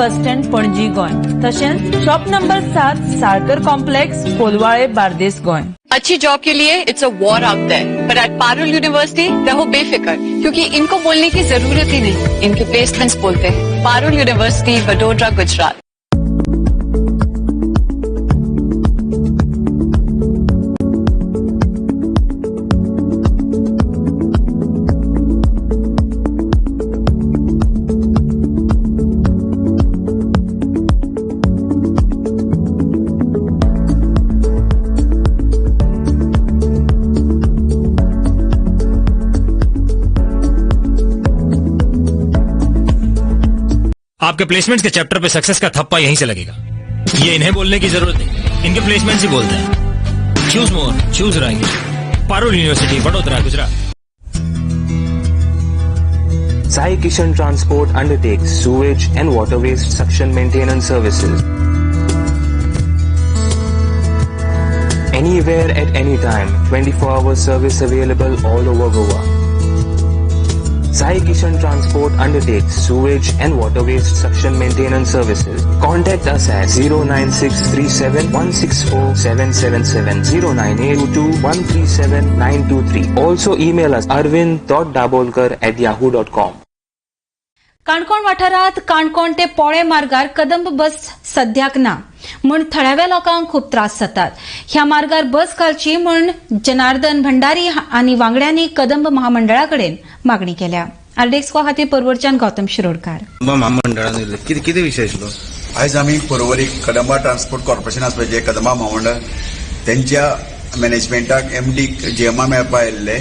Bus stand, Panaji, Goa. तशेंच shop number 7, Salkar complex, Colvale, Bardez, Goa. अच्छी job के लिए it's a war out there, पर एट पारुल यूनिवर्सिटी रहो बेफिक्र, क्योंकि इनको बोलने की जरूरत ही नहीं, इनके प्लेसमेंट्स बोलते हैं. पारुल यूनिवर्सिटी, वडोदरा, गुजरात. आपके placements K chapter pay success का थप्पा यहीं से लगेगा. ये इन्हें बोलने की जरूरत नहीं, इनके प्लेसमेंट्स ही बोलते हैं. Choose more, choose right. Parul University, Vadodara, Gujarat. Sai Kishan Transport undertakes sewage and water waste suction maintenance services. Anywhere at any time, 24-hour service available all over Goa. Sai Kishan Transport undertakes sewage and water waste suction maintenance services. Contact us at 09637 164 777, 09822 137 923. Also email us arvind.dabolkar@yahoo.com. Canacona वाठारांत काणकोण ते पोळे मार्गार कदंब बस सद्याक ना म्हूण थळाव्या लोकांक खूब त्रास जातात. ह्या मार्गार बस घालची म्हूण जनार्दन भंडारी आनी वांगड्यांनी कदंब महामंडळा कडेन मागणी केल्या. आरडीएक्स खातीर परवरच्यान गौतम शिरोडकार. महामंडळान येयल्ले, कितें कितें विशय आशिल्लो? आयज आमी पर्वरी कदंबा ट्रान्सपोर्ट कॉर्पोरेशन आसा पळय, जे कदंबा म्हामंडळ, तेंच्या मॅनेजमेंटाक एमडी जीएमा मेळपा आयिल्ले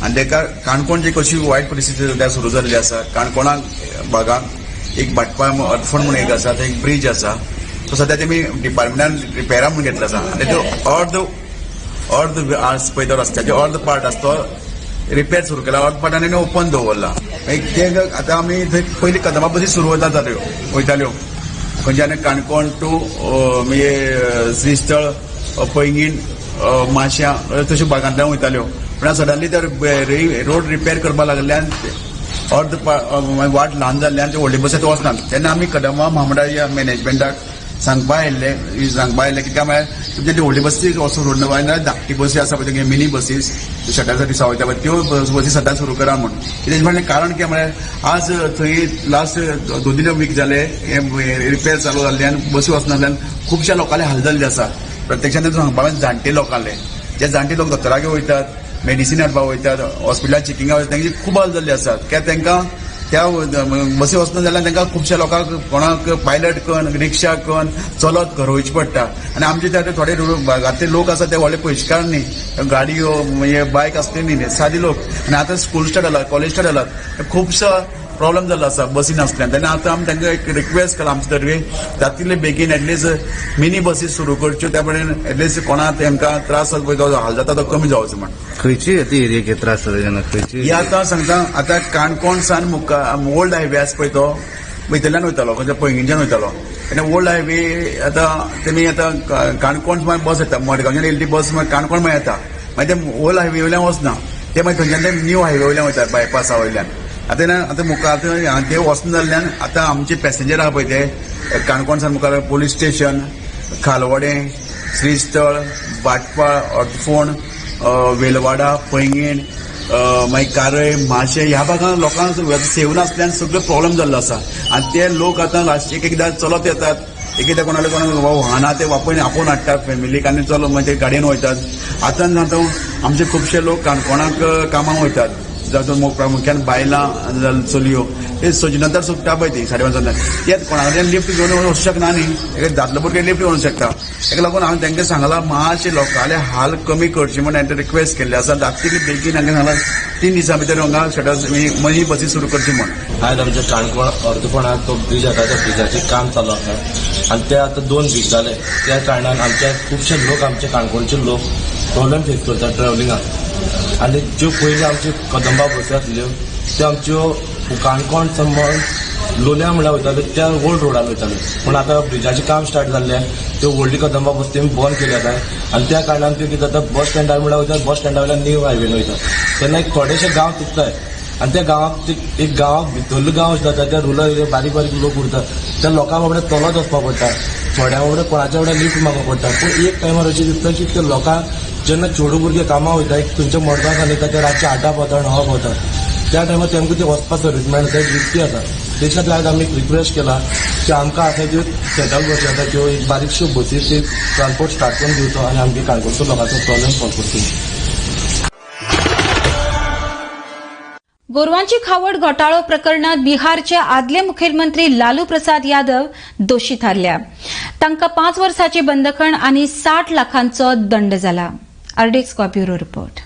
आनी ताका काणकोणची कशी वायट परिस्थिती सध्या सुरू जाल्ली आसा. काणकोणाक भागाक एक भाटपा अर्दफण म्हणून एक आसा, थंय एक ब्रीज आसा, तो सध्या तेमी डिपार्टमेंटान रिपेरा म्हणून घेतला आसा आनी तो अर्द अर्द आस पळय, तो रस्त्याचो अर्द पार्ट आसा तो रिपेर सुरू केला, अर्द पार्ट आनी ओपन दवरला. मागीर ते आतां आमी थंय पयलीं कदंबा बसी सुरू वता जाल्यो वयताल्यो खंयच्यान काणकोण टू म्हणजे श्रीस्थळ, पैंगीण, माश्यां तश्यो भागांतल्यान वयताल्यो. पूण सडनली तर रोड रिपेर करपाक लागल्यान अर्द वाट ल्हान जाल्ल्यान ते व्हडले बसीत वचनात. तेन्ना आमी कदंबा म्हामंडळाच्या मॅनेजमेंटाक सांगपा आयिल्ले कित्याक म्हळ्यार तुमचे ती व्हडली बसी वचून रोड नाल्यार धाकटी बसी आसा पळय, मिनी बसीस शटर सर्विसा वयता पळय, त्यो बसी सद्दां सुरू करा म्हूण. कितें म्हणलें, कारण कितें म्हळ्यार आज थंय लास्ट 2-3 वीक जाले हे रिपेर चालू जाल्ल्यान बसी वचनासल्यान खुबश्या लोकांले हाल जाल्ले आसा. प्रत्यक्षान सांगपा, जाणटे लोकांले, जे जाणटे लोक दोतोरागेर वयतात, मेडिसीन हाडपाक वयतात, हॉस्पिटलात चेकिंगाक वयतात, तेंची खूब हाल जाल्ले आसात. कित्याक तांकां त्या बसी वचना जाल्यार तांकां खुबश्या लोकांक कोणाक पायलट कन, रिक्षा कन चलत घर वयचें पडटा. आनी आमचे ते आतां थोडे भागांतले लोक आसा ते व्हडले पयशेकार न्ही, गाडयो म्हणजे बायक आसले न्ही, सादे लोक. आनी आतां स्कूल स्टार्ट जाला, कॉलेज स्टार्ट जाला, खुबसो प्रॉब्लम जाल्लो आसा बसी नासल्यान. तेन्ना आतां आमी तांकां एक रिक्वेस्ट केला आमचे तर्फे, जाता बेगीन एटलिस्ट मिनी बसी सुरू करच्यो, त्या प्रमाणे एटलिस्ट कोणाक तांकां त्रास जाता पळय, तो हाल जाता तो कमी जावचो म्हण. खंयची ती एरियेक त्रास जाता तेन्ना खंयची? ही आतां सांगता, आतां काणकोण सान मुखार ओल्ड हायवे आसा पळय, तो भितरल्यान वयतालो, खंयच्या पैंगीणच्यान वयतालो. आनी ओल्ड हायवे आतां तेमी आतां काणकोण मागीर बस येता, मडगांवच्यान येयल्ली बस मागीर काणकोण मागीर येता, मागीर ते ओल्ड हायवे वयल्यान वचना, ते मागीर थंयच्यान ते न्यू हायवे वयल्यान वयतात, बायपासा वयल्यान. आतां ना, आतां मुखार आतां ते वचना जाल्ल्यान आतां आमचे पॅसेंजर आहा पळय, ते काणकोण सान मुखार पोलीस स्टेशन, खालवडें, श्रीस्थळ, भाटपाळ, अर्दफोण, वेलवाडा, पैंगीण, मागीर कारय, माशें ह्या भागांत लोकांक सेव नासल्यान सगळे प्रॉब्लम जाल्लो आसा. आनी ते लोक आतां लास्ट एक एकदां चलत येतात, एक एकदां कोणाले कोणाक वाहनां ते वापरून आपोवन हाडटात फॅमिलीक आनी चलो मागीर ते गाडयेन वयतात. आतां आतां आमचे खुबशे लोक काणकोणाक कामाक वयतात, जातूंत प्रामुख्यान बायलां जावं चलयो, ते सजी नंतर सुट्टा पळय ती 5:30 नंतर, ते कोणा कडेन लिफ्ट घेवन वचूंक शकना न्ही, एक दादलो भुरगें लिफ्ट घेवन शकता. ताका लागून हांवें तांकां सांगलां, मातशे लोकांले हाल कमी करचे म्हूण हांवें रिक्वेस्ट केल्ली आसा. जाता तितले बेगीन हांकां सांगलां, 3 दिसां भितर हांगा शटर मनी बसी सुरू करची म्हूण. आयज आमच्या काणकोण अर्दफोणाक तो ब्रीज आसा, त्या ब्रिजाचें काम चालू आसा आनी ते आतां 2 वीक जाले. त्या कारणान आमचे खुबशे लोक, आमचे काणकोणचे लोक प्रॉब्लेम फेस करतात ट्रॅव्हलिंगाक. आनी ज्यो पयलीं आमच्यो कदंबा बसी आसल्यो, त्यो आमच्यो काणकोण समज लोलयां म्हणल्यार वयताल्यो, त्या ओल्ड रोडार वयताल्यो. पूण आतां ब्रिजाचें काम स्टार्ट जाल्ल्यान त्यो व्हडली कदंबा बस तेमी बंद केली आतां आनी त्या कारणान त्यो कितें जाता, बस स्टँडार म्हणल्यार वयतात, बस स्टँडा वयल्यान न्यू हायवेन वयतात, तेन्ना एक थोडेशे गांव चुकताय. आनी त्या गांवाक एक गांवाक भितरलो गांव आसता, त्या रुरल एरिया बारीक बारीक लोक उरता, त्या लोकां बाबडे चलत वचपाक पडटा, थोड्या बाबडे कोणाच्या बाबडे लिफ्ट मागपाक पडटा. पूण एक टायमार अशें दिसता की त्या लोकांक जेन्ना चेडू भुरगे कामां वयता, एक खंयच्या मडगांव वयता, ते रातचे 8 पावता 9 पावता, त्या टायमार तांकां ते वचपाक सर्वीस मेळना, ते रिस्की आसा. तेच्या खातीर आयज आमी रिक्वेस्ट केला की आमकां आसा त्यो सेटल बसी आसा त्यो एक बारीकश्यो बसी ते ट्रान्सपोर्ट स्टार्ट करून दिवचो आनी आमगे काणकोणचो लोकांचो प्रॉब्लेम सॉल्व करचो. गोरवांची खावड घोटाळो प्रकरणात बिहारचे आदले मुखेलमंत्री लालू प्रसाद यादव दोशी थारल्या. तांकां 5 वर्साची बंदखण आनी 60 लाखांचो दंड जाला. RDX Goa bureau report.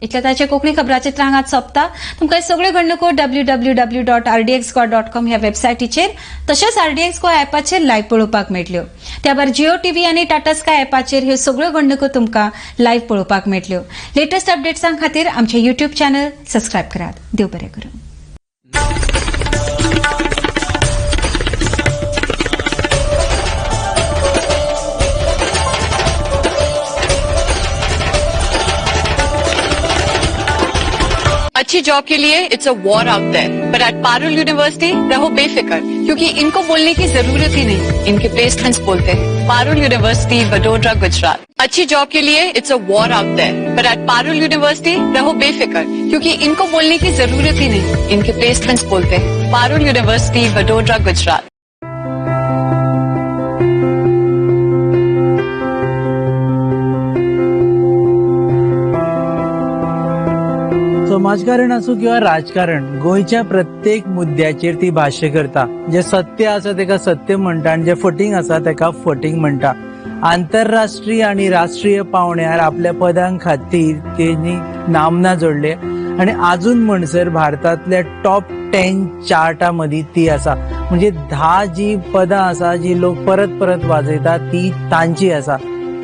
इतल्या ताचे कोंकणी खबराचित्रां हांगात सोंपता. तुमकां सगळ्यो घडणुको www.rdxgoa.com ह्या वेबसायटीचेर तशेंच आरडीएक्स गोवा ॲपाचेर लायव्ह पळोवपाक मेळटल्यो. त्याभायर जिओ टीव्ही आनी टाटा स्काय ॲपाचेर ह्यो सगळ्यो घडणुको तुमकां लायव्ह पळोवपाक मेळटल्यो. लेटस्ट अपडेट्सां खातीर आमचें युट्यूब चॅनल सबस्क्रायब करात. देव बरें करूं. अच्छी जॉब के लिए it's a war out there, but at Parul university रहो बेफिक्र, क्योंकि इनको बोलने की जरूरत ही नहीं, इनके प्लेसमेंट्स बोलते हैं. पारुल यूनिवर्सिटी, वडोदरा, गुजरात. अच्छी जॉब के लिए it's a war out there, but at Parul university रहो बेफिक्र, क्योंकि इनको बोलने की जरूरत ही नहीं, इनके प्लेसमेंट्स बोलते हैं. पारुल यूनिवर्सिटी, वडोदरा, गुजरात. समाजकारण आसूं किंवा राजकारण, गोंयच्या प्रत्येक मुद्द्याचेर ती भाश्य करता. जे सत्य आसा तेका सत्य म्हणटा आनी जे फटींग आसा तेका फटींग म्हणटा. आंतरराष्ट्रीय आनी राष्ट्रीय पावंड्यार आपल्या पदां खातीर तेणी नामना जोडले आनी आजून म्हणसर भारतांतल्या टॉप 10 चार्टा मदीं ती आसा. म्हणजे 10 जी पदां आसा जी लोक परत परत वाजयता ती तांची आसा,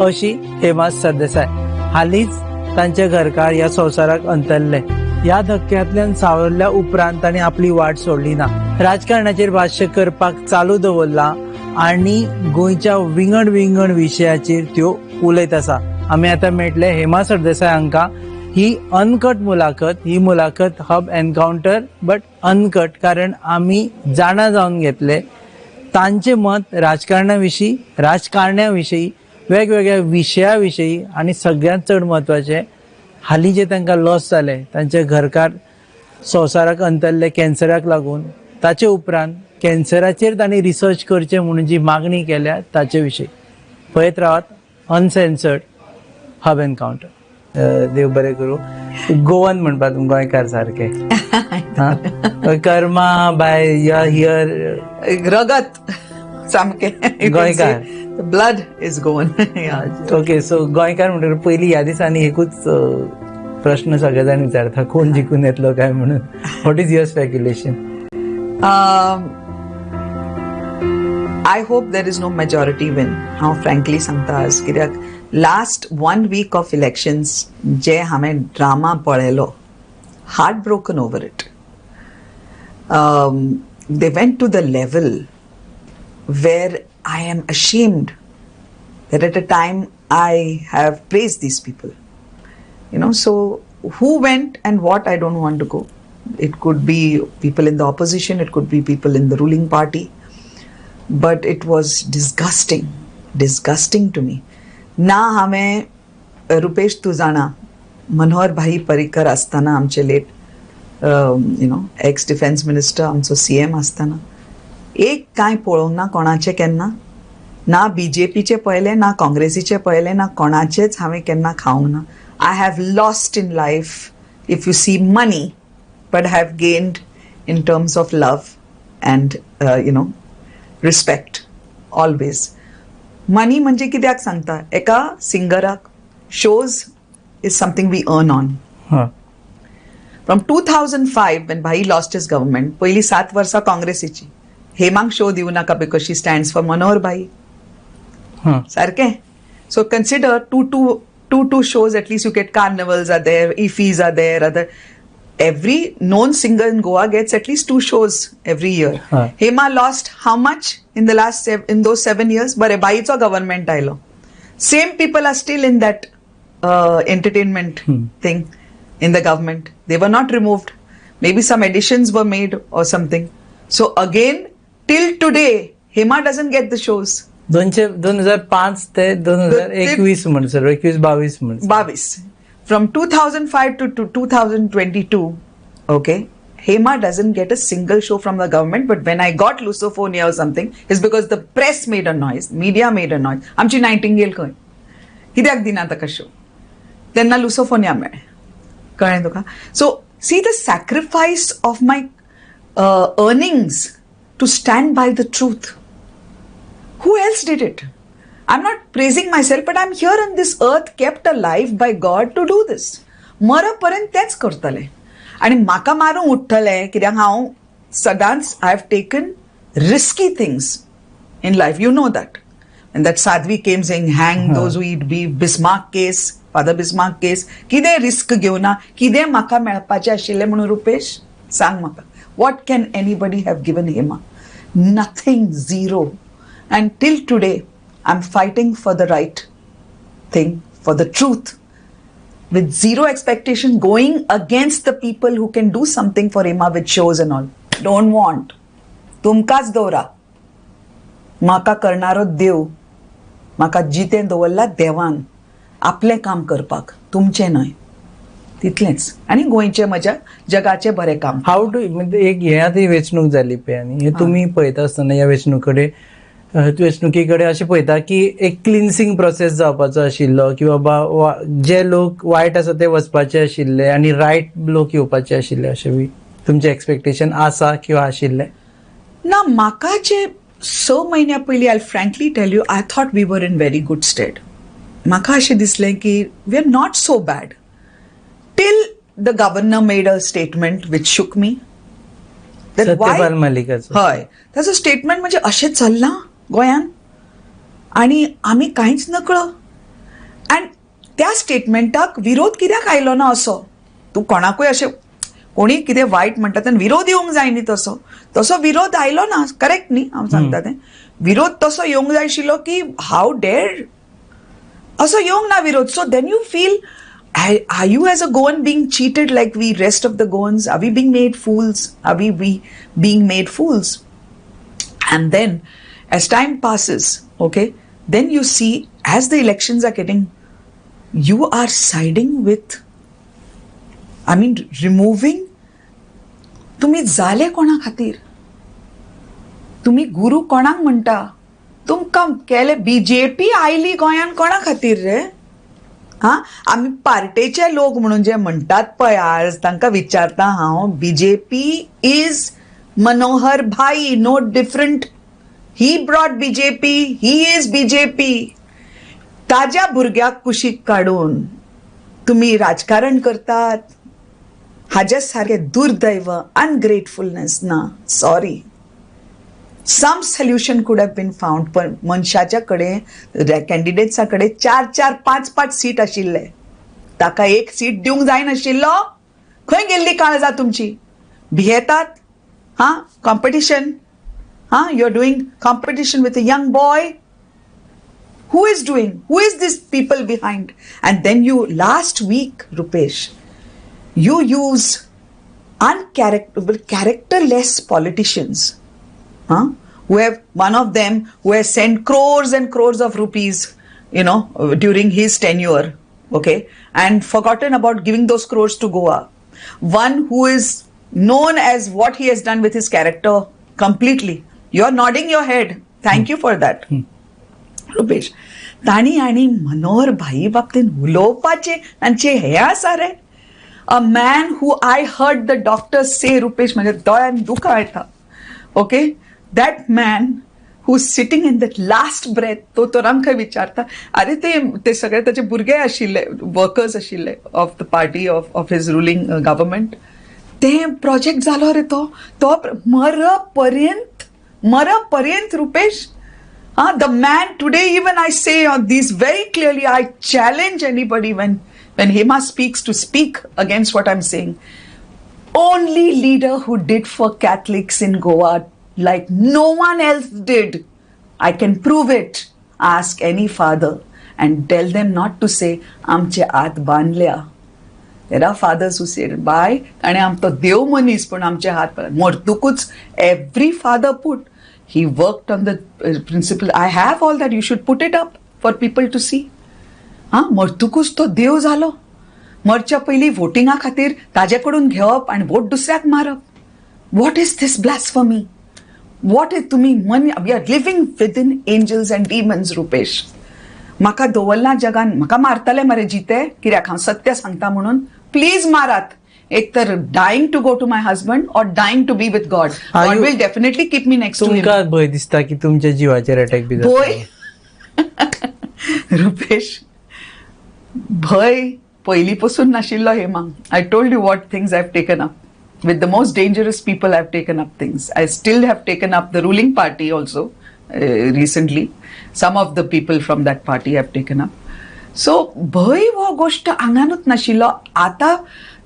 अशी हेमा सरदेसाय. हालींच तांचे घरकार ह्या संवसाराक अंतरले. ह्या धक्क्यांतल्यान सावरल्या उपरांत तांणी आपली वाट सोडली ना. राजकारणाचेर भाश्य करपाक चालू दवरला आनी गोंयच्या विंगड विंगड विशयाचेर त्यो उलयत आसा. आमी आतां मेळटले हेमा सरदेसाय हांकां. ही अनकट मुलाखत, ही मुलाखत हब एनकावंटर बट अनकट, कारण आमी जाणा जावन घेतले तांचे मत राजकारणा विशीं, राजकारण्या विशीं, वेगवेगळ्या विशया विशीं आनी सगळ्यांत चड म्हत्वाचें हालीं जे तांकां लॉस जालें, तांचे घरकार संवसाराक अंतरले कॅन्सराक लागून, ताचे उपरांत कॅन्सराचेर तांणी रिसर्च करचें म्हणून जी मागणी केल्या ताचे विशीं. पळयत रावात अनसेन्सर्ड हब एनकावंटर. देव बरें करूं. गोवन म्हणपा तुम गोंयकार सारके. कर्मा बाय here रगत सामकें गोंयकार. Blood is Goan. Okay, so गोंयकार म्हणटकीर पयलीं ह्या दिसांनी एकूच प्रश्न सगळे जाण विचारता, कोण जिखून येतलो काय म्हणून. What is your speculation? I hope there is no majority win. हांव फ्रँकली सांगता आज, कित्याक लास्ट 1 वीक ऑफ इलेक्शन्स जे हांवें ड्रामा पळयलो, heart broken over it. They went to the level where I am ashamed that at a time I have praised these people. You know, so who went and what, I don't want to go. It could be people in the opposition, it could be people in the ruling party. But it was disgusting, disgusting to me. ना हांवें रुपेश तूं जाणा, मनोहर भाई पर्रीकर आसतना आमचे late you know ex defence minister, आमचो CM आसतना एक कांय पळोवंक ना कोणाचें केन्ना, ना बीजेपीचें पळयलें, ना काँग्रेसीचें पळयलें, ना कोणाचेंच हांवें केन्ना खावंक ना. I have lost in life if you see money, but have gained in terms of love and you know respect always. Money म्हणजे कित्याक सांगता, एका सिंगराक shows is something we earn on. From 2005 when Bhai lost his government, पयलीं 7 वर्सां काँग्रेसीची, हेमांक show दिवं नाका because she stands for Manohar Bhai सारकें. So consider two shows at least you get. Carnivals are there, IFFIs are there, other every known singer in Goa gets at least 2 shows every year. Hema lost how much in the last in those 7 years? बरें, बाईचो government आयलो, same people are still in that entertainment thing in the government. They were not removed. Maybe some additions were made or something. So again, till today, Hema doesn't get the shows. दोनशे 2005 ते 2021 म्हणसर, 21-22 म्हणसर. 22. From 2005 to 2022, okay, Hema doesn't get a single show from the government. But when I got Lusophonia or something, it's because the press made a noise, media made a noise. आमची nightingale खंय कित्याक दिना ताका show, तेन्ना Lusofonia मेळ्ळें. कळ्ळें तुका? So see the sacrifice of my earnings to stand by the truth. Who else did it? I'm not praising myself, but I'm here on this earth, kept alive by God to do this. मरपर्यंत तेच करतले आनी म्हाका मारूंक उठ्ठलें, कित्याक हांव सदांच I have taken risky things in life, you know that. And that Sadhvi came saying hang those who eat beef, Bismarck case, Father Bismarck case, कितें risk घेवना, कितें म्हाका मेळपाचें आशिल्लें म्हणून रुपेश सांग म्हाका. What can anybody have given Hema? Nothing, zero. And till today, I'm fighting for the right thing, for the truth, with zero expectation, going against the people who can do something for Hema with shows and all. Don't want. तुमकांच दवरा. म्हाका करणारो देव, म्हाका जितें दवरला देवान आपलें काम करपाक, तुमचें न्हय. तितलेंच. आनी गोंयचें म्हज्या जगाचें बरें काम. How do म्हणजे एक हे आतां वेंचणूक जाली पळय, आनी हे तुमी पळयता आसतना ह्या वेंचणुकडे वेंचणुके कडेन अशें पळयता की एक क्लिन्सींग प्रोसेस जावपाचो आशिल्लो, की बाबा जे लोक वायट आसा ते वचपाचे आशिल्ले आनी रायट लोक येवपाचे आशिल्ले, अशें बी तुमचें एक्सपेक्टेशन आसा किंवा आशिल्लें? ना, म्हाका जे 6 म्हयन्या पयलीं, I frankly tell you, I thought we were in very good state. म्हाका अशें दिसलें की we are not so bad, till the governor made a statement which shook me. Satyapal मलिकाचो. हय, ताचो स्टेटमेंट म्हणजे अशें चल्लां गोंयान आनी आमी कांयच नकळो. आनी त्या स्टेटमेंटाक विरोध कित्याक आयलो ना असो? तूं कोणाकूय अशें कोणी कितें वायट म्हणटा तेन्ना विरोध येवंक जाय न्ही, तसो तसो विरोध आयलो ना. करेक्ट न्ही हांव सांगता तें? विरोध तसो येवंक जाय आशिल्लो की हाव डेर, असो येवंक ना विरोध. So then you feel, are you as a Goan being cheated like we rest of the Goans? Are we being made fools? Are we being made fools? And then as time passes, okay, then you see as the elections are getting, you are siding with, I mean, removing. तुम्ही जाले कोणा खातीर? तुम्ही गुरु कोणाक म्हणटा? तुमकां केले BJP आयली गोंयान कोणा खातीर रे? हां, आमी पार्टेचे लोक म्हणून जे म्हणटात पळय आज, तांकां विचारता हांव, BJP is Manohar Bhai, no different. He brought BJP, he is BJP. ताज्या भुरग्याक कुशीक काडून तुमी राजकारण करतात, हाज्या सारकें दुर्दैव, अनग्रेटफुलनेस ना. Sorry, some solution could have been found. पण मनशाच्या कडेन, कॅन्डिडेट्सा कडेन 4-4, 5-5 सीट आशिल्ले, ताका एक सीट दिवंक जायनाशिल्लो. खंय गेल्ली काळजां तुमची? भियेतात. हां, कॉम्पिटिशन. हां, you are doing competition with a young boy. Who is doing? Who is this people behind? And then you, last week, Rupesh, you use characterless politicians, huh? Who have, one of them who has sent crores and crores of rupees, you know, during his tenure, okay, and forgotten about giving those crores to Goa. One who is known as what he has done with his character completely. You're nodding your head. Thank you for that. Rupesh, ताणी आनी मनोहर भाई बाबतीन उलोवपाचें तांचे हें आसा रे. A man who I heard the doctor say, Rupesh, म्हज्या दोळ्यान दुकां येता. Okay, that man who sitting in that last breath, तो आमकां विचारता, अरे ते सगळे ताचे भुरगे आशिल्ले, वर्कर्स आशिल्ले of the party of his ruling government. ते प्रोजेक्ट जालो रे तो तो मरपर्यंत Rupesh. The man today, even I say on this very clearly, I challenge anybody when Hema speaks to speak against what I'm saying. Only leader who did for Catholics in Goa like no one else did. I can prove it. Ask any father and tell them not to say, Amche aat bandlya. There are fathers who said बाय ताणें आमचो देव मनीस पूण आमचे हात मरतकूच every father put he worked on the principle. I have all that, you should put it up for people to see. आं, मरतकूच तो देव जालो. मरच्या पयलीं वोटिंगा खातीर ताजे कडून घेवप आनी वोट दुसऱ्याक मारप. What is this blasphemy? What is तुमी मन? We are living within angels and demons, Rupesh. म्हाका दवरला जगान, म्हाका मारतले मरे जिते, कित्याक हांव सत्य सांगता म्हणून. प्लीज मारात. एक तर dying to go to my husband or dying to be with God. God will definitely keep me next to him. तुमकां भंय दिसता की तुमच्या जिवाचेर अटॅक बी जातलो? भंय रुपेश, भंय पयलीं पसून नाशिल्लो Hema. I told you what things I have taken up. With the most dangerous people I have taken up things. I still have taken up the ruling party also recently. Some of the people from that party have taken up. So भंय हो गोष्ट आंगानूच नाशिल्लो. आतां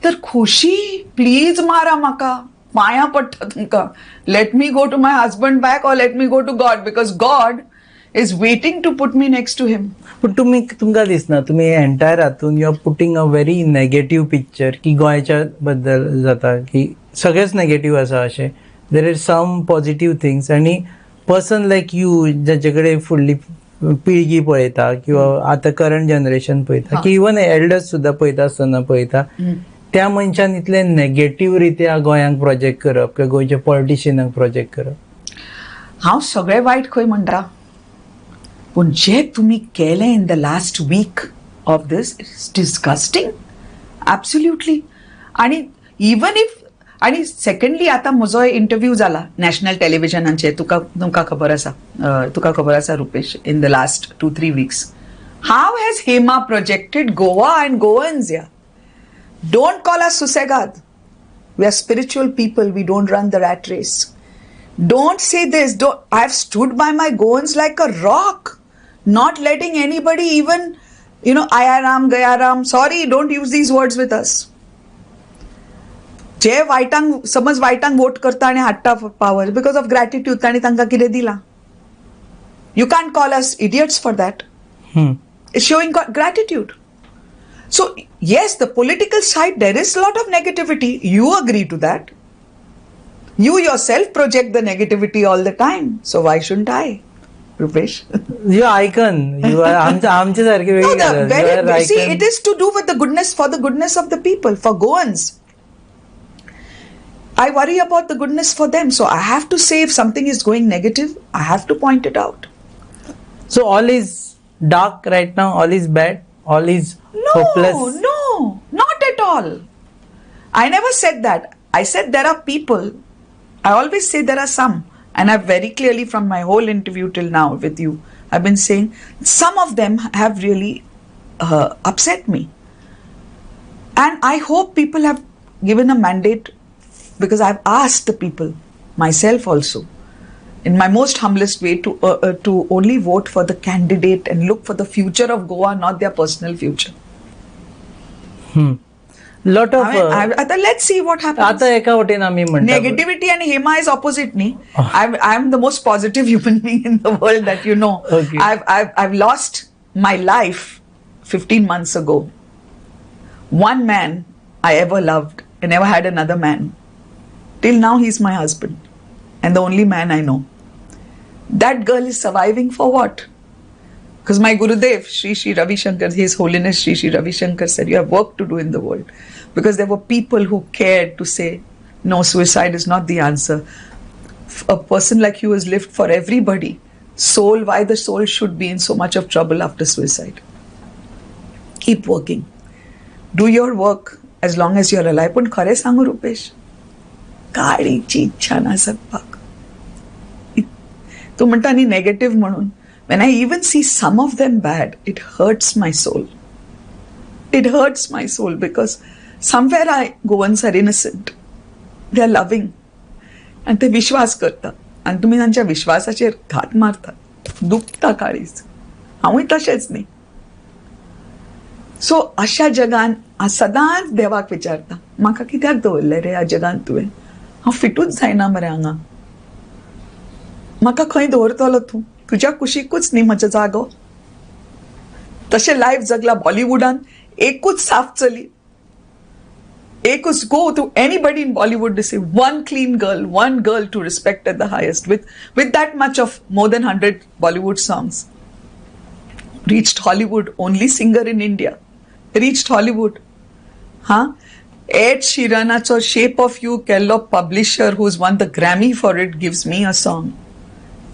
तर खोशी, please मारा म्हाका, पांयां पडटा तुमकां. Let me go to my husband back or let me go to God, because God is waiting to put me next to him. पूण तुमी, तुमकां दिसना तुमी एंटायर हातून you are putting a very negative picture की गोंयच्या बद्दल जाता की सगळेच नेगेटीव आसा अशें? There is some positive things. आनी पर्सन लायक you जाचे कडेन फुडली पिळगी पळयता किंवा आतां करंट जनरेशन पळयता की इवन एल्डर्स सुद्दां पळयता आसतना पळयता, त्या मनशान इतले नेगेटीव रित्या गोंयांक प्रोजेक्ट करप किंवा गोंयच्या पॉलिटिशियनाक प्रोजेक्ट करप. हांव सगळें वायट खंय म्हणटा, पूण जे तुमी केलें in the last week of this, it's disgusting, absolutely. आनी इवन if, आनी सेकंडली आतां म्हजो इंटरव्यू जाला नॅशनल टेलिव्हिजनाचेर, तुका तुमकां खबर आसा, तुका खबर आसा Rupesh, in the last 2-3 weeks how has Hema projected Goa and Goans. Yeah, don't call us सुसेगाद. We are spiritual people, we don't run the rat race. Don't say this. Don't. I've stood by my Goans like a rock, not letting anybody even, you know, Aaya Ram, Gaya Ram. Sorry, don't use these words with us. जे वायटांक समज वायटांक vote करता आनी हाडटा power because of gratitude, तांणी तांकां कितें दिलां. You can't call us idiots for that. It's showing gratitude. So yes, the political side, there is lot of negativity. You agree to that. You yourself project the negativity all the time. So why shouldn't I, Rupesh? You are icon. You are आमचे सारखे. No, the very, see, it is to do with the goodness, for the goodness of the people, for Goans. I worry about the goodness for them. So I have to say if something is going negative, I have to point it out. So all is dark right now, all is bad, all is hopeless? No, not at all. I never said that. I said there are people. I always say there are some, and I've very clearly from my whole interview till now with you, I've been saying some of them have really upset me. And I hope people have given a mandate, because I've asked the people, myself also, in my most humblest way, to only vote for the candidate and look for the future of Goa, not their personal future. Lot of आता let's see what happens. आता एका वटेन आमी म्हणटा negativity and Hema is opposite न्ही. I am the most positive human being in the world that you know. I lost my life 15 months ago. One man I ever loved, I never had another man. Till now he is my husband and the only man I know. That girl is surviving for what? Because my Gurudev, Sri Sri Ravi Shankar, His Holiness Sri Sri Ravi Shankar said, you have work to do in the world. Because there were people who cared to say, no, suicide is not the answer. A person like you has lived for everybody. Soul, why the soul should be in so much of trouble after suicide? Keep working. Do your work as long as you're alive. पण खरें सांगू रुपेश, काळीची इच्छा ना जगपाक. तूं म्हणटा न्ही negative म्हणून, when I even see some of them bad, it hurts my soul. It hurts my soul because somewhere I Goans are innocent. They are loving. आनी ते विश्वास करता आनी तुमी तांच्या विश्वासाचेर घात मारता. दुखता काळीज. हांवूय तशेंच न्ही. सो अशा जगान हांव सदांच देवाक विचारता, म्हाका कित्याक दवरलें रे ह्या जगान तुवें? हांव फिटूच जायना मरे हांगा. म्हाका खंय दवरतलो तूं? तुज्या कुशीकूच न्ही म्हजो जागो. तशें लायफ जगला बॉलिवूडान एकूच साफ चली. Ekus go to anybody in Bollywood to say one clean girl, one girl to respect at the highest, with that much of more than 100 Bollywood songs. Reached Hollywood, only singer in India. Reached Hollywood. Huh? Ed Sheeran's Shape of You kello publisher who's won the Grammy for it gives me a song.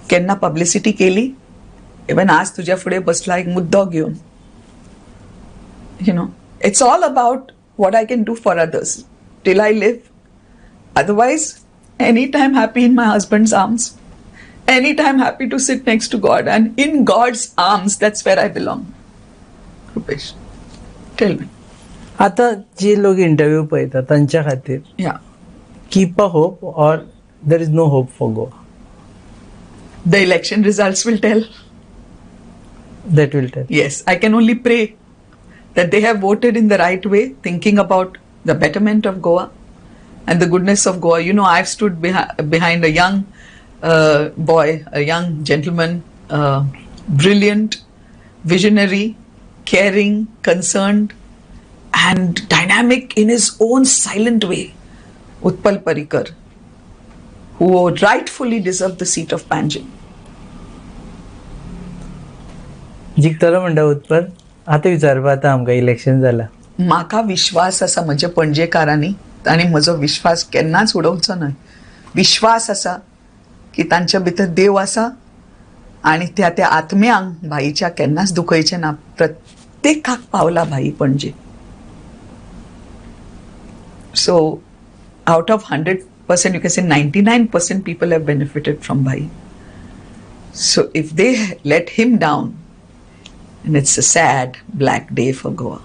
Kenna publicity keli? Even आज तुझ्या फुडें बसला एक मुद्दो घेवन. You know, it's all about what I can do for others till I live. Otherwise, anytime happy in my husband's arms, anytime happy to sit next to God, and in God's arms, that's where I belong. Rupesh, tell me. आता जे लोक interview पळयता तांच्या खातीर, yeah, keep a hope or there is no hope for Goa? The election results will tell. That will tell. Yes, I can only pray that they have voted in the right way, thinking about the betterment of Goa and the goodness of Goa. You know, I've stood behind a young boy, a young gentleman, brilliant, visionary, caring, concerned, and dynamic in his own silent way, Utpal Parrikar, who rightfully deserved the seat of Panjim. जिखतलो म्हणटा उत्पल, आतां विचारपा आतां आमकां election जाला. म्हाका विश्वास आसा म्हज्या पणजेकारांनी, आनी म्हजो विश्वास केन्नाच उडोवचो न्हय. विश्वास आसा की तांच्या भितर देव आसा आनी त्या त्या आत्म्यांक भाईच्या केन्नाच दुखयचें ना. प्रत्येकाक पावला भाई Panaji. So out of 100% you can say 99% people have benefited from Bhai. So if they let him down, and it's a sad black day for Goa.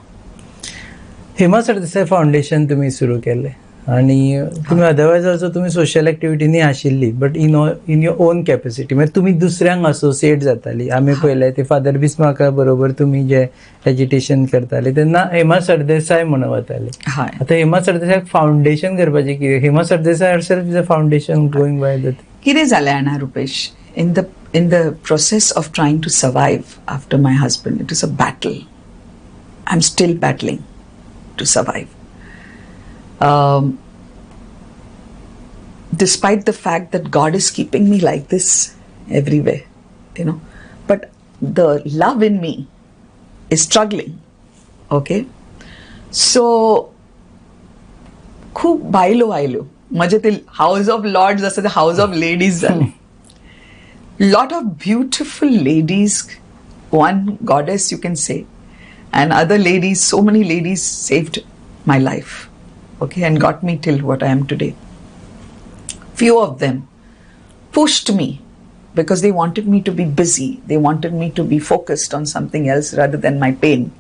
Hema Sardesai foundation तुम्ही सुरू केले आणि तुम्ही अदरवायज ऑल्सो तुम्ही सोशल एक्टिविटीनी आशिल्ली, but in your own capacity, म्हणजे तुम्ही दुसऱ्यांक असोसिएट जाताली. आमी पळयलें ते फादर बिस्माका बरोबर तुम्ही जे एजिटेशन करताले तेन्ना हेमा सरदेसाय म्हणून वताले. आतां हेमा सरदेसाय फावंडेशन करपाचें कितें? Hema Sardesai herself is a foundation going by the कितें जालें जाणा Rupesh, in the process of trying to survive after my husband, it is a battle. I am still battling to survive. Despite the fact that God is keeping me like this everywhere, you know, but the love in me is struggling, okay? So, खूब बायलो आयल्यो म्हजे ते house of Lords आसा ते house of ladies जाले. Lot of beautiful ladies, one goddess you can say, and other ladies, so many ladies saved my life, okay, and got me till what I am today. Few of them pushed me because they wanted me to be busy. They wanted me to be focused on something else rather than my pain.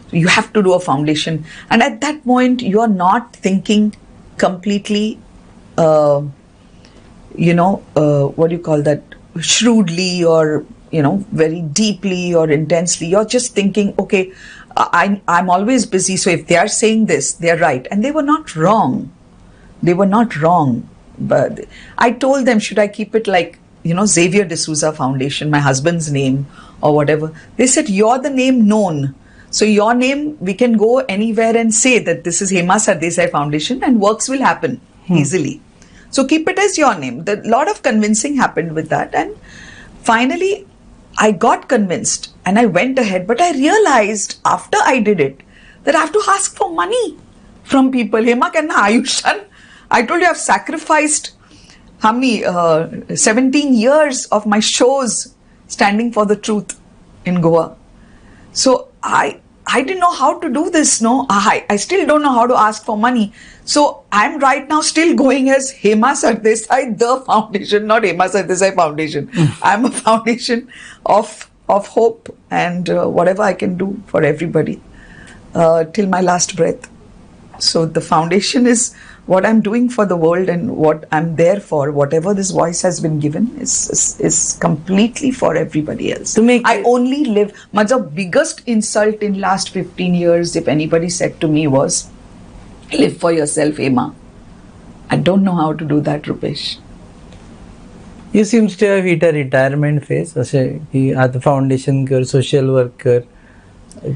So you have to do a foundation. And at that point, you are not thinking completely, what do you call that, shrewdly or, you know, very deeply or intensely. You're just thinking, okay, I'm always busy, so if they are saying this, they are right. And they were not wrong. They were not wrong. But I told them, should I keep it like, you know, Xavier D'Souza Foundation, my husband's name or whatever. They said, you're the name known. So your name, we can go anywhere and say that this is Hema Sardesai Foundation and works will happen easily. So keep it as your name. A lot of convincing happened with that. And finally, I got convinced and I went ahead. But I realized after I did it that I have to ask for money from people. Hema kenna Ayushan. I told you I've sacrificed how many 17 years of my shows standing for the truth in Goa. So I didn't know how to do this, no. I still don't know how to ask for money. So I'm right now still going as Hema Sardesai, the foundation, not Hema Sardesai Foundation. I'm a foundation of hope and whatever I can do for everybody till my last breath. So the foundation is what I'm doing for the world and what I'm there for. Whatever this voice has been given is completely for everybody else. I only live. My biggest insult in last 15 years, if anybody said to me, was, live for yourself, Hema. I don't know how to do that, Rupesh. You seems to have hit a retirement phase. अशें की आतां foundation कर, social work कर.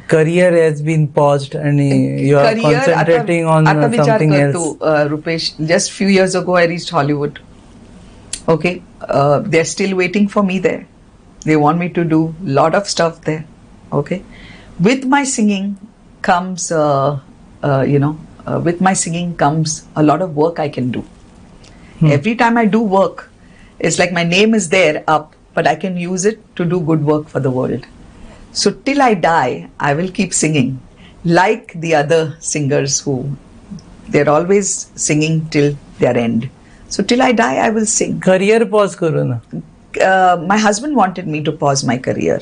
Career has been paused and you are concentrating on something else. Rupesh, just few years ago I reached Hollywood. Okay, they are still waiting for me there. They want me to do lot of stuff there. Okay, with my singing comes with my singing comes a lot of work I can do. Every time I do work, it's like my name is there up, but I can use it to do good work for the world. So till I die, I will keep singing, like the other singers who they're always singing till their end. So till I die, I will sing. Career pause करू ना. My husband wanted me to pause my career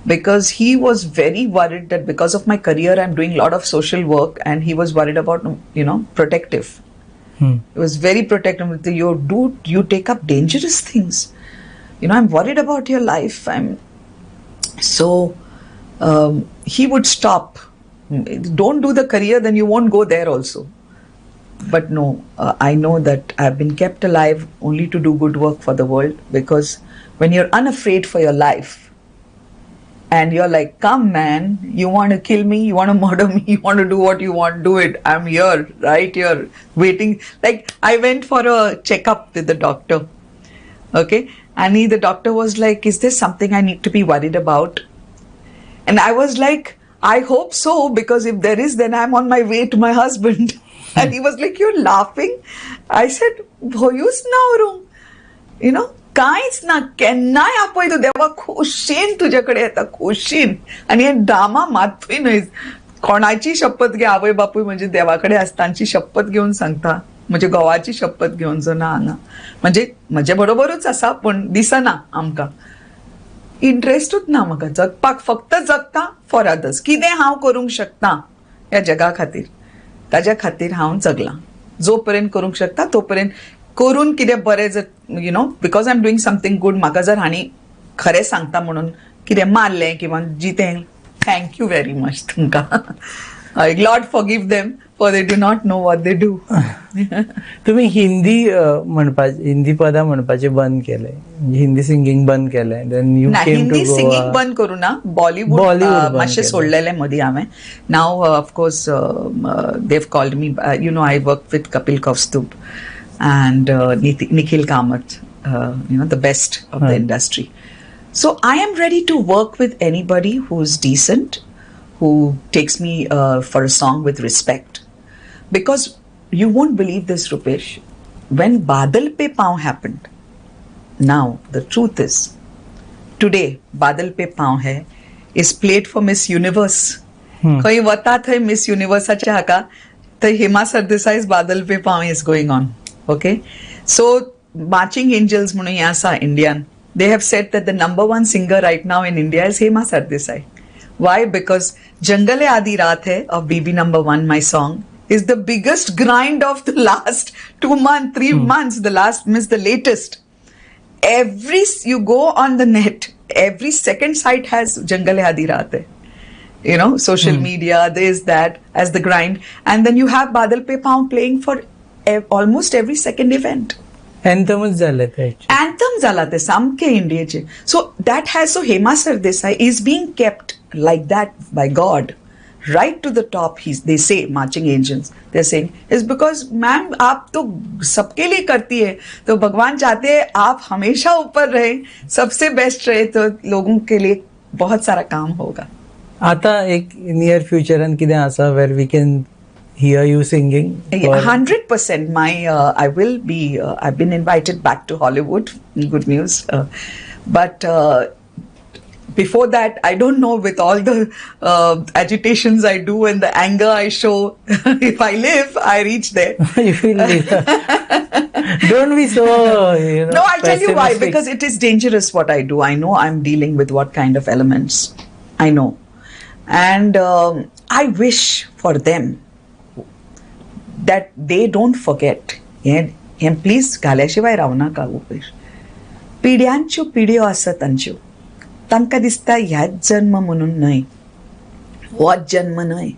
because he was very worried that because of my career, I'm doing a lot of social work, and he was worried about, you know, protective. He was very protective. You take up dangerous things. You know, I'm worried about your life. So he would stop. Don't do the career, then you won't go there also. But no, I know that I've been kept alive only to do good work for the world, because when you're unafraid for your life and you're like, come man, you want to kill me, you want to murder me, you want to do what you want, do it. I'm here, right here, waiting. Like, I went for a checkup with the doctor. Okay. And the doctor was like, is there something I need to be worried about? And I was like, I hope so, because if there is, then I'm on my way to my husband. And he was like, you're laughing? I said, भोयूच ना उरूंक, you know, कांयच ना, केन्नाय आपय तूं देवा खोशेन तुजे कडेन येता, खोशेन. आनी हे ड्रामा मातूय न्हय. कोणाची शपथ घे, आवय बापूय म्हणजे देवा कडेन आसता, तांची शपथ घेवन सांगता, म्हजे घोवाची शपथ घेवन जो ना हांगा, म्हणजे म्हजे बरोबरूच आसा पूण दिसना आमकां, इंट्रस्टूच ना म्हाका जगपाक, फक्त जगता फॉर अदर्स. कितें हांव करूंक शकता ह्या जगा खातीर, ताज्या खातीर हांव जगलां. जो पर्यंत करूंक शकता तो पर्यंत करून कितें बरें जर, you know, because I am doing something good, म्हाका जर हांणी खरें सांगता म्हणून कितें मारलें किंवा जितें, thank you very much तुमकां. Lord forgive them for they do not know what they do. तुम्ही हिंदी म्हणपाचे, हिंदी पदां म्हणपाचे बंद केले, हिंदी सिंगींग बंद केले. Then you came to Hindi Goa. Singing बंद करू ना, बॉलिवूड मातशें सोडलेलें मदीं हांवें. Now of course they've called me, you know, I work with Kapil Kaustubh and Nikhil Kamath, you know, the best of the industry. So I am ready to work with anybody who is decent, who takes me for a song with respect. Because you won't believe this, Rupesh, when Badal Pe Paon happened, now the truth is, today Badal Pe Paon Hai is played for Miss Universe. Khay vata thay Miss Universe ache haka, thay Hema Sardesai's Badal Pe Paon is going on. Okay? So, Marching Angels म्हणून हें आसा Indian. They have said that the number one singer right now in India is Hema Sardesai. Why? Because Jangale Aadi Raat Hai of BB number 1, my song, is the biggest grind of the last 2 months, 3 months, the last, means the latest. Every, you go on the net, every second site has Jangale Aadi Raat Hai. You know, social media, this, that, as the grind. And then you have Badal Pe Paon playing for almost every second event. Anthemच झाले ते. Anthem जाला ते सामके इंडियेचे. So that has, so Hema Sardesai is being kept like that by God, right to the top. They say, marching angels, they're saying, is because ma'am आप तो सबके लिए करती है, तो भगवान चाहते हैं आप हमेशा ऊपर रहे, सबसे बेस्ट रहे, तो लोगों के लिए बहुत सारा काम होगा. आता एक नियर फ्युचरान कितें आसा where we can hear you singing? 100%. My I will be. I've been invited back to Hollywood. Good news. But before that, I don't know, with all the agitations I do and the anger I show, if I live, I reach there. You will live. Don't be so, you know, no, I'll tell you why. Because it is dangerous what I do. I know I'm dealing with what kind of elements. I know. And I wish for them that they don't forget. हें please घाल्या शिवाय रावू नाका रुपेश. पिढ्यांच्यो पिढ्यो आसा तांच्यो, तांकां दिसता ह्याच जन्म म्हणून न्हय, होच जन्म न्हय,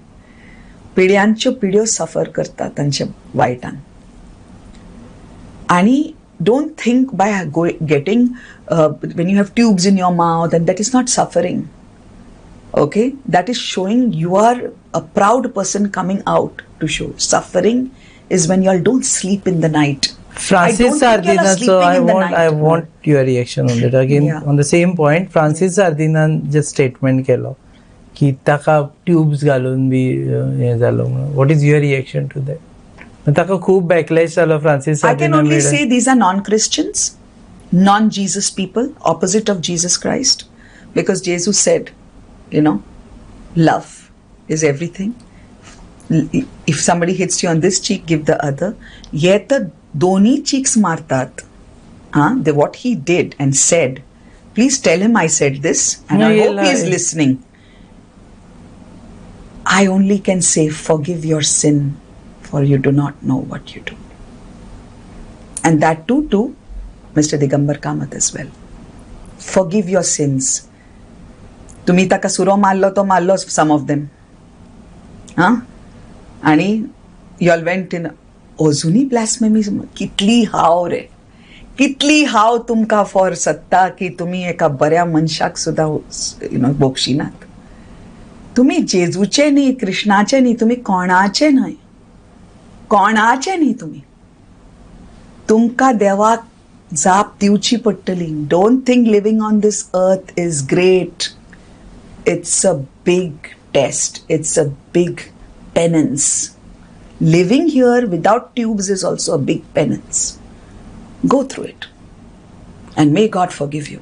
पिढ्यांच्यो पिढ्यो सफर करता तांच्या वायटान. आनी don't think by getting when you have tubes in your mouth and that is not suffering. Okay, that is showing you are a proud person coming out to show. Suffering is when you all don't sleep in the night. Francis सार्दिनाचो I want your reaction on that again. On the same point, Francis सार्दिनान जे statement केलो की ताका tubes घालून बी हें जालो म्हणून, what is your reaction to that? ताका खूब बॅकलॅश जालो Francis. I can only say these are non Christians, non Jesus people, opposite of Jesus Christ, because Jesus said, you know, love is everything. If somebody hits you on this cheek, give the other. हे तर दोन्ही cheeks मारतात. हां, what he did and said, please tell him I said this and I hope he is listening. I only can say forgive your sin, for you do not know what you do. And that too to Mister Digambar Kamat as well. Forgive your sins. तुम्ही ताका सुरो मारलो तो मारलो, सम of them. हां, आनी you all went in अजुनूय blasphemy. कितली हाव रे, कितली हाव तुमकां फॉर सत्ता की तुमी एका बऱ्या मनशाक सुद्दां you know बक्षिनात. तुमी जेजूचे न्ही, कृष्णाचे न्ही, तुमी कोणाचे न्हय, कोणाचे न्ही तुमी. तुमकां देवाक जाप दिवची पडटली. Don't think living on this earth is great. It's a big test, it's a big penance. Living here without tubes is also a big penance. Go through it and may God forgive you.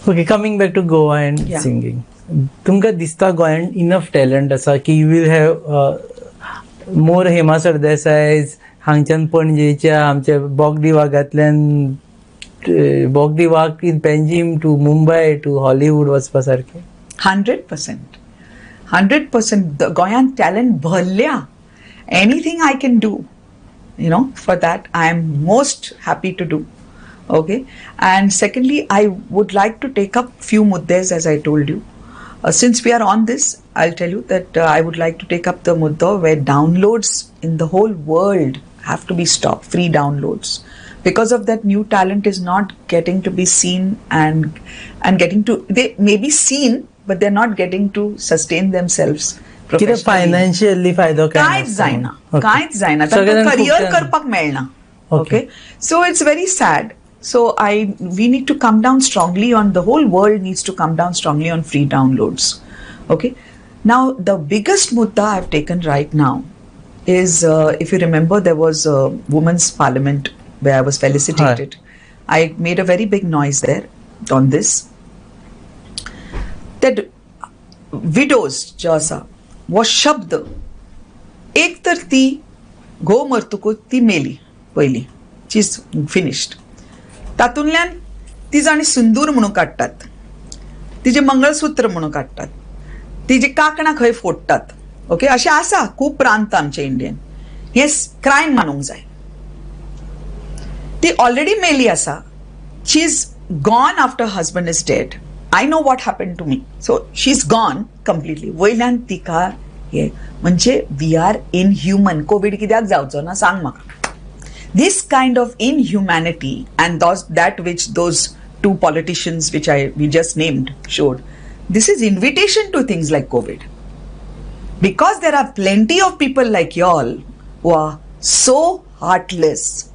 Okay, coming back to Goa and singing, तुमकां दिसता गोंयांत enough talent आसा की you will have more Hema Sardesai हांगच्यान पणजेच्या आमच्या बोगदी वागांतल्यान, Bogdi Vag in Panjim to Mumbai to Hollywood वचपा सारकें? 100%, 100%. गोंयांत टॅलंट भरल्या. Anything I can do, you know, for that I am most happy to do. Okay, and secondly, I would like to take up few muddes, as I told you. Since we are on this, I'll tell you that I would like to take up the mudda where downloads in the whole world have to be stopped, free downloads. Because of that, new talent is not getting to be seen and getting to, they may be seen, but they're not getting to sustain themselves professionally. Financially फायदो कांयच जायना, कांयच जायना, तांकां career करपाक मेळना. Okay, so it's very sad. So we need to come down strongly on, the whole world needs to come down strongly on free downloads. Okay, now the biggest mudda I've taken right now is, if you remember, there was a women's parliament where I was felicitated. Hi. I made a very big noise there on this, that widows जो आसा हो शब्द, एक तर ती घोव मरतकूच ती मेली पयली, शी is finished. तातूंतल्यान ती जाणी सिंदूर म्हणून काडटात, तिजें मंगळसूत्र म्हणून काडटात, तिजी कांकणां खंय फोडटात. ओके, अशें आसा खूब प्रांत आमचे इंडियन. हें क्रायम मानूंक जाय. ती ऑलरेडी मेली आसा, she is gone after husband is dead. I know what happen to me, so she is gone completely. वयल्यान तिका हे म्हणजे we are inhuman. Covid कित्याक जावचो ना सांग म्हाका. This kind of inhumanity and that which those two politicians which we just named showed, this is invitation to things like COVID. Because there are plenty of people like y'all who are so heartless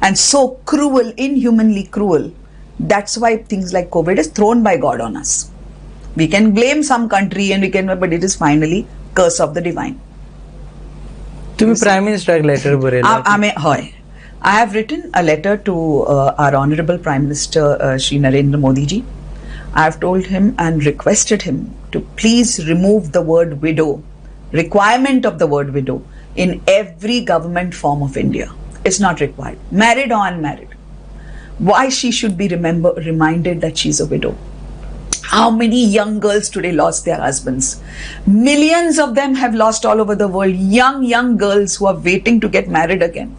and so cruel, inhumanly cruel. That's why things like COVID is thrown by God on us. We can blame some country and we can, but it is finally curse of the divine. तुम्ही prime मिनिस्टराक letter बरयला? हय, I have written a letter to our honourable Prime Minister Shri Narendra Modi ji. I have told him and requested him to please remove the word widow, requirement of the word widow in every government form of India. It's not required, married or unmarried. Why she should be reminded that she's a widow? How many young girls today lost their husbands? Millions of them have lost all over the world. Young girls who are waiting to get married again.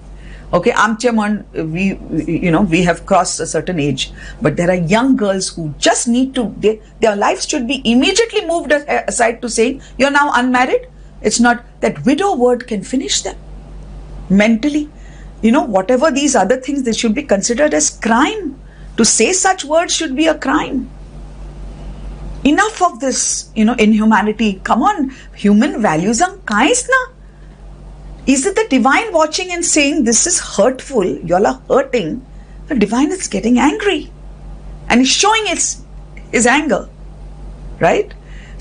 Okay, amche man, we have crossed a certain age, but there are young girls who just need to, their lives should be immediately moved aside to saying, you're now unmarried. It's not that widow word can finish them mentally. You know, whatever these other things, they should be considered as crime. To say such words should be a crime. Enough of this, inhumanity. Come on, human व्हॅल्यूजांक कांयच ना. Is it the divine watching and saying, "This is hurtful, you all are hurting"? The divine is getting angry and is showing its his anger, right?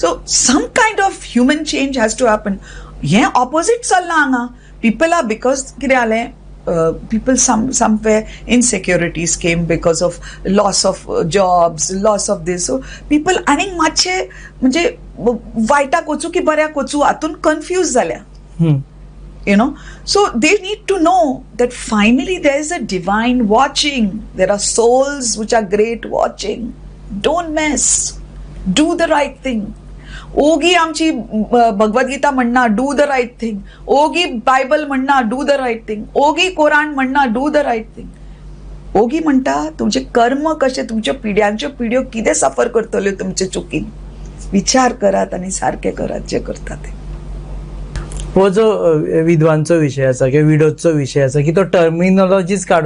So some kind of human change has to happen. हें opposite चल्लां हांगा. People are, because कितें जालें, people, somewhere insecurities came because of loss of jobs, loss of this. So people आनीक मातशे म्हणजे वायटाक वचूं की बऱ्याक वचूं हातून कन्फ्यूज जाल्या. So they need to know that finally there is a divine watching. There are souls which are great watching. Don't mess, do the right thing. ओगी आमची भगवद्गीता म्हणना, do the right thing. ओगी बायबल म्हणना, do the right thing. ओगी कोरान म्हणना, do the right thing. ओगी म्हणटा, तुमचे कर्म कशे, तुमच्यो पिढ्यांच्यो पिढ्यो कितें सफर करतल्यो तुमचे चुकीन. विचार करात आनी सारकें करात जे करता ते. हो जो विधवांचो विशय आसा किंवा विडोजचो विशय आसा की तो टर्मिनॉलॉजीच काडून